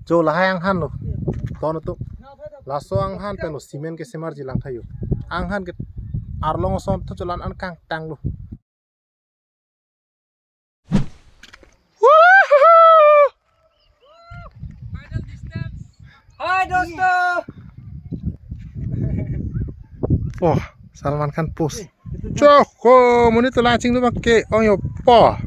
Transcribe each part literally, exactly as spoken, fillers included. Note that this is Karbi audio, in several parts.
Jo lahai anghan lo. Don atum. Laso anghan pen lo cement kesemarji lang tha jo. Anghan ke arlong ason thu cholan an kangtang lo. Hi, dosto. Oh, Salman Khan post. Chok ko, monit la chinglu bang ke ong jo po.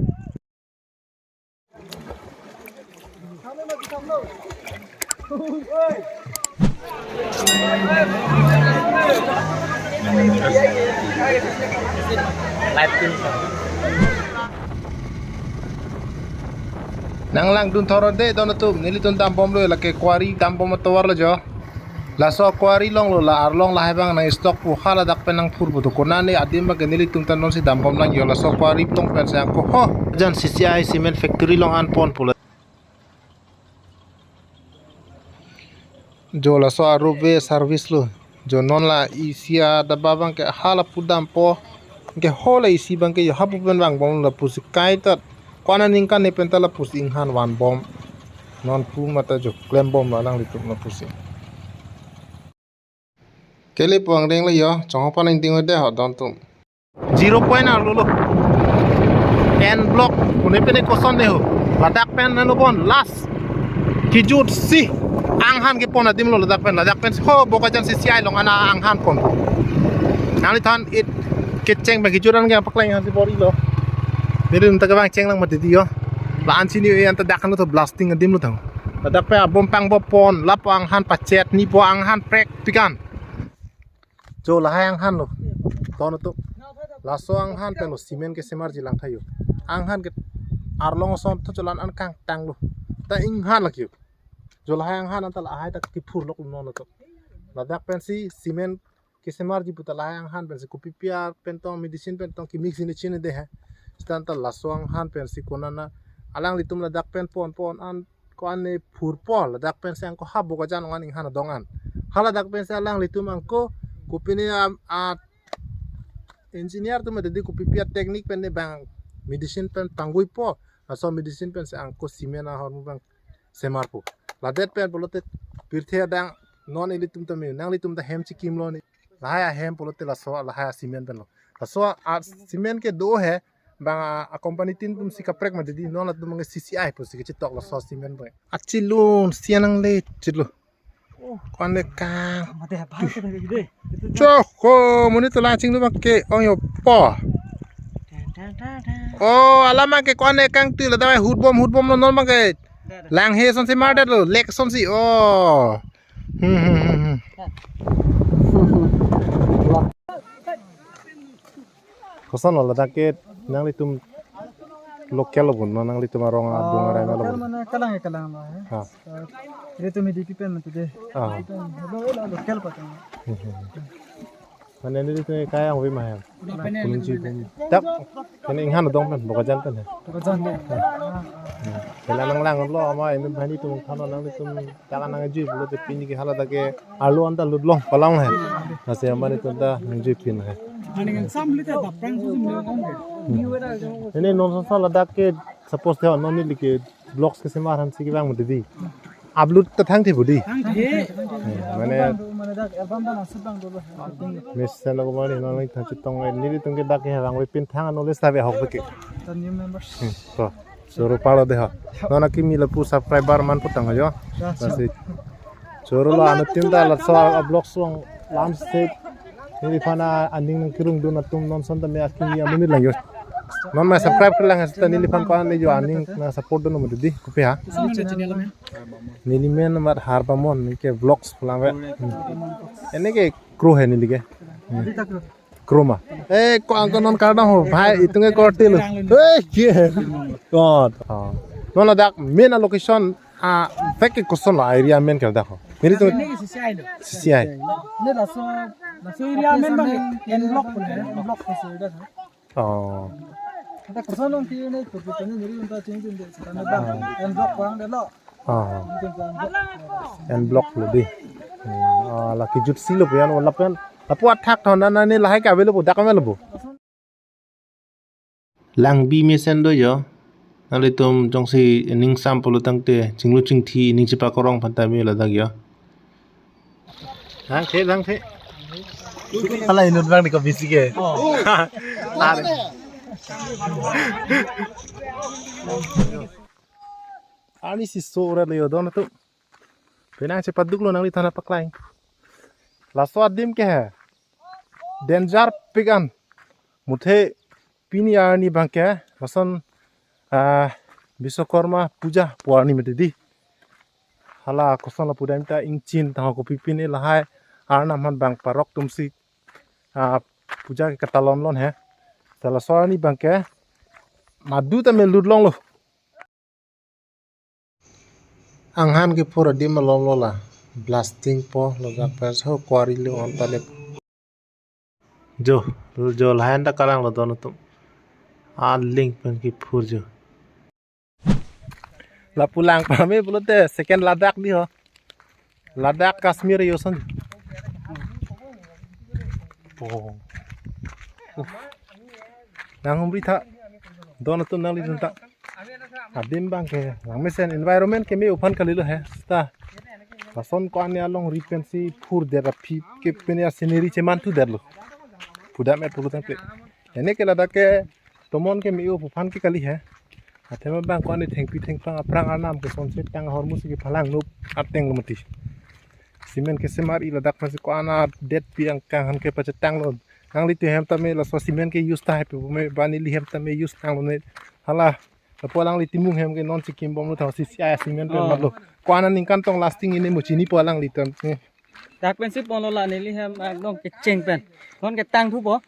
Nanglangdun thor-o de don atum, nelitum dambomlo, lake quarry dambom atovar lo jo. Laso quarry along lo, la arlong lahai abang nang stock pu, haladak pen nangphur pu do. Konane adim abang ke nelitum ta nonsi dambom lang jo, laso quarry along pensi angko ho. Jan C C I cement factory along an pon pulo. Jo laso arove service lo. Jo non la isi adaba abang ke hala pu dampo. Ke ho la isi abang ke jo hapu pen vangbom lapusi kaitat. Ko-an aningkan ne pen ta lapusi inghan vanbom. Non pu mata jo klembom la alanglitum lapusi. Kele pu angdeng lo jo, chonghopan angdeng lo de ho don atum. Zero point arlo lo. N block, pune pene koson de ho. Ladak pen nano bon last. Kijut si. Anghan kepon adim lo ladak pen. Ladak pensi ho Bokajan C C I along an anghan pon. Nangliphan it kecheng pen kijut an ke paklang han si bor-ilo. Nelitum ta kevang cheng lang mati di jo. La-an si ne anta dak an lo to blasting adim lo tang. Ladak pen abom pangbom pon, lapu anghan pachet, ne pu anghan prek pikan. Jo lahai anghan lo. Don atum. Laso anghan pen lo cement kesemarji lang tha jo. Anghan ke arlong ason thu cholan an kangtang lo. Ta inghan lake jo. Jo lahai anghan anta lahai ta kiphur lok non atum. Ladak pensi cement kesemarji pu ta lahai anghan pensi kopi pi ar pen tong medicine pen tong kemix ne chini de he. Seta anta laso anghan pensi konane alanglitum ladak pen pon pon an ko-an ne phurpo, ladak pensi angko ha Bokajan along an inghan adong an. Haladak pensi alanglitum angko kopine a, a engineer atum mati di kopi pi a technique pen ne bang medicine pen pangguipo. Laso medicine pensi angko cement ahormu bang semarpo. Ladet pen pulote pirthe adang non ilitum tame nanglitum ta hem chikim lo ne. Lahai ahem pulote laso lahai a cement pen lo. Laso a cement ke do he bang a, a company tin atum si kaprek mati di non latum nge C C I pusi kechitok laso cement pen. Achilun sianang le chilo. Ko-an le kang. Mate bhal ke de. Chok ko monit la chinglu bang ke ong jo po. Tang, tang, tang, tang. Oh, alam abang ke ko-an le kangtui la dawai hutbom hutbom lo non abang ke. Langhe ason si mardet lo, lek ason si. Oh. Hmm, hmm, hmm, hmm. Koson lo ladak ke nanglitum local lo bun, nanglitum arong adung arai lo local bun. Mane kalang ya kalang lo ya. Ha. Eh, ilitum D P pen mati de. Ah. Pen, lo, lo, local patang. Hmm, hmm, hmm. Mane nelitum kaya hui ma hem. Kunungji pen. Dak, ini inghan adong pen, Bokajan pen he. Bokajan pen. Hmm. Kela nanglang lo ama ini bhani tum thano nanglitum dak nangjuipo pulote pini ke haladak ke arlo anta lut long palang he. Lasi ama nelitum ta nangjuipin he. Ani kan sam lita daprang susum leo kan ke. Hmm. Ini non sa ladak ke suppose the non neli ke vlogs kesemar han si kevang mati di. Upload ta thangthe pu di. Thangthe. Hmm, mane mane dak album ta nang shoot bang dolo. Miss Sen lo ko mane non neli thang chitong nelitum ke dak ke vangve pin thang ano le save ahok ke. The new members. Hmm, to. Choro palo de ha. Non akimi lapu subscriber man putang jo. Ya, lasi. Choro lo anutin ta laso a vlogs along lam se. Neliphan aning nangkerung dun atum non ason tame akimi amonit lang jo. Non mai subscribe kelang seta neliphan ko-an le jo aning nang support dun mati di. Kopi ha? Channel name? Neli men amat Harbamon, neli ke vlogs pulang ve. Hmm. Ini ke kru he neli ke. Hmm. Kru ma. Eh, ko angko non kardom ho, bhai, itum ke korte lo. Eh, ke. God. Oh. Non ladak main location, ah, vek ke koson lo area main ke ladak ho. Nelitum ini C C I lo. C C I. Ini laso, laso area main bang, N block pun, N block ke sudah. Oh. Kita koson nong kiri ni, tutu tani neri unta ching ching de, sekarang bang, N block bang de lo. Ah. N block lo di. Hmm, ah, la kijut si lo pu yan, lapen lapu athak thon na ne lahai ke ave lo pu, dak ave lo pu. Langbi mesen do jo. Nanglitum jongsi ning sam pulo tangte chinglu chingthi ning chepakorong aphan tame ladak yo. Dangthe, dangthe. Hala inut bang ni ko bisi ke. Are. Arni si so ora le yo don atum. Penang chepaduklo nangliphan nangpaklang. Laso adim ke he. Danger pik an. Muthe pini arni abang ke lason, ah, Biswakarma puja pu arni mati di. Hala koson lapu dam ta ingchin tang kopi pine lahai arnam aphan bang parok atumsi, ah, puja ke katalon lon he. Laso arni abang ke madu tame lut longlo. Anghan kephur adim malom lo la. Blasting po lo jak pes ho quarry lo on talep. Jo, jo lahan ta kalanglo don atum. Aling pen kephur jo. Lapu lang pame pulote second Ladakh di ho. Ladakh Kashmir yo son. Oh. Uff. Nanghumri tha. Don atum nanglitum ta. Adim abang ke langmesen environment keme aphan kalilo he. Seta. Lason ko-an alongri pensi phurdet aphi ke pine a scenery chemanthudetlo. Pudam et pulo tangte. Ene ke ladak ke tomon keme aphan ke kali he. Athema abang ko-an thengpi thengphang aphrang arnam ke sonse tang ahormu si kephalang nup ateng lo mati. Cement kesemar-i ladak pensi ko-an adetpi angkang aphan ke pachetanglo. Nanglitum hem tame laso cement ke use tahai pu me ba neli hem tame use tanglo ne. Hala lapu alangli timung hem ke non chikim bomlo tha C C I cement pen Oh. matlo. Ko-an aningkan tong lasting ine mo chinipo alanglitum. Eh. Dak pensi ponlo la neli hem ekdom kecheng pen. Non ketangthupo.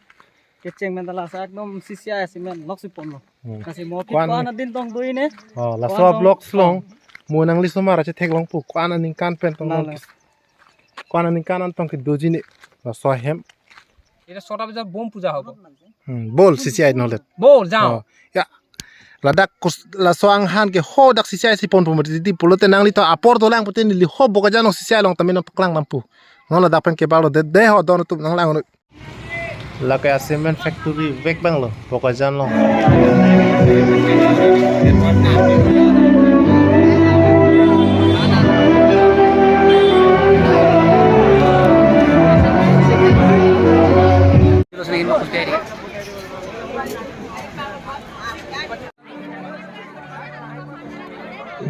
Kecheng pen ta laso ekdom C C I cement loksi ponlo. Hmm. Kasi mo Ko-an ko-an adin tong dui ne. Oh, Ko-an laso tong blocks long. Mo nangli somar ache theklong pu. Ko-an aningkan pen tong La, long la. Ko-an aningkan an tong kedoji ne. Laso hem. Ita sota bajar bom puja hobo. Hmm, bol C C I nolet. Bol jao. Oh, ya. Ladak kus laso anghan ke ho dak C C I si ponpo mati di pulote nanglitum apor dolang pute neli ho Bokajan along C C I along tame nangpaklang dampo. Non ladak pen kebaklo de de ho don atum nanglang. Lake a cement factory vek abang lo Bokajan along.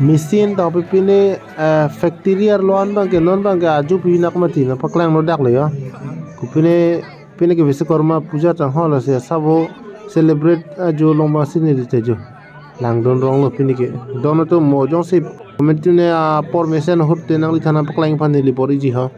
Machine ta pipine, eh, factory arlo an abang ke non abang ke ajo pinak mati nangpaklang nodak lo ya. Kopine pine ke Biswakarma puja tang ho lasi sabo celebrate ajo long machine di tejo. Langdun rong lo pine ke. Don atum mo jongsi comment ne apor mesen ahut te nangliphan nangpaklang aphan neli bor-iji ho.